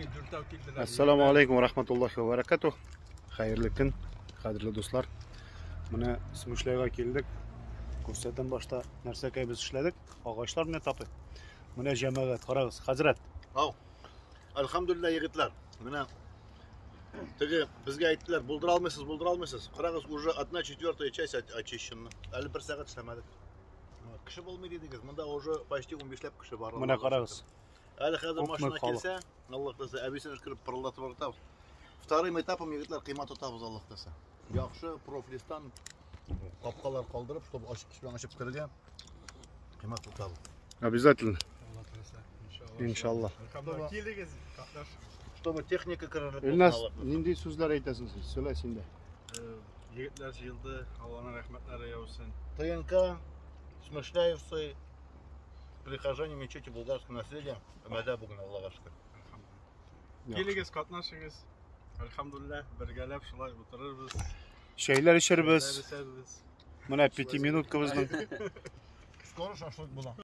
Дүртәү килделәр. Ассаламу алейкум ва рахматуллахи ва баракатух. Хәерле көн, кадерле дуслар. Менә Смышляйга килдек. Күрсәтәм башта нәрсәкәй без эшләдек. Агачлар менә тапыйк. Менә җәмәгать, карагыз, хәзрәт. Ау. Альхамдулилла, егетләр. Менә теге безгә әйттеләр, булдыра алмыйсыз, булдыра алмыйсыз. Карагыз, уже 1/4 часть очищена. Әле бер сәгать эшләмәдек. Вот, кеше булмый дидегез. Монда уже почти 15ләп кеше бар. Менә карагыз. Әле хәзер Күпме машина халык. килсә, Аллаһ теләсә, әбисен өшкереп пырылдатып ыргытабыз. Вторым этапом, егетләр, кыйма тотабыз, Аллаһ теләсә. Яхшы профлистан капкалар калдырып, чтобы ачык белән ачып керергә кыйма тотабыз. Обязательно. Алла теләсә, иншалла. Иншалла. Әлхәмдулилла. Килегез, катнаш. Чтобы техника керерлек булсын, Илназ, Аллаһ теләсә. нинди сүзләр әйтәсең син? Сөйлә син дә. Егетләр җыелды, Алланың рәхмәтләре яусын. ТНК, Смышляевцы, прихожане мечети булгарского наследия, өмәдә бүген, Аллаһка шөкер. Килегез, катнашыгыз. Әлхәмдулилла, бергәләп шулай утырырбыз. Чәйләр эчәрбез. Чәйләр эчәрбез. Менә пятиминутка безнең. Скоро шашлык була.